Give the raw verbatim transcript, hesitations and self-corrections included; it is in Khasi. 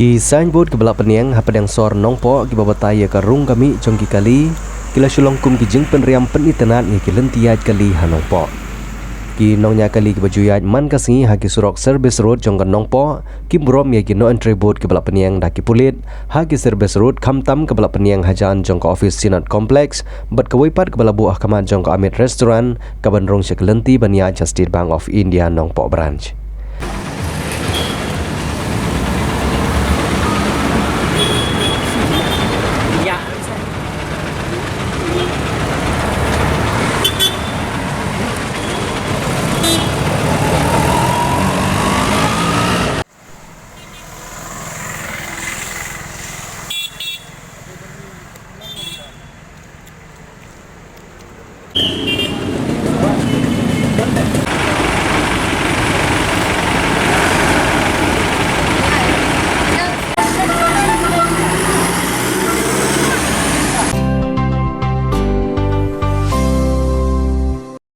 Ki signboard kiba la pynïeng hapdeng sor Nongpoh kiba batai ïa ka rung ka mih jong ki kali ki la shu long kum ki jingpynriam pynitynnad ïa ki lynti ïaid kali ha Nongpoh. Ki nongñiah kali kiba ju ïaid man ka sngi ha ki surok service road jong ka Nongpoh ki burom ïa ki no entry board kiba la pynïeng da ki pulit ha ki service road, khamtam kaba la pynïeng hajan jong ka office Synod Complex bad kawei pat kaba la buh ha khmat jong ka Amit Restaurant kaban rung sha ka lynti ban ïaid sha State Bank of India Nongpoh Branch.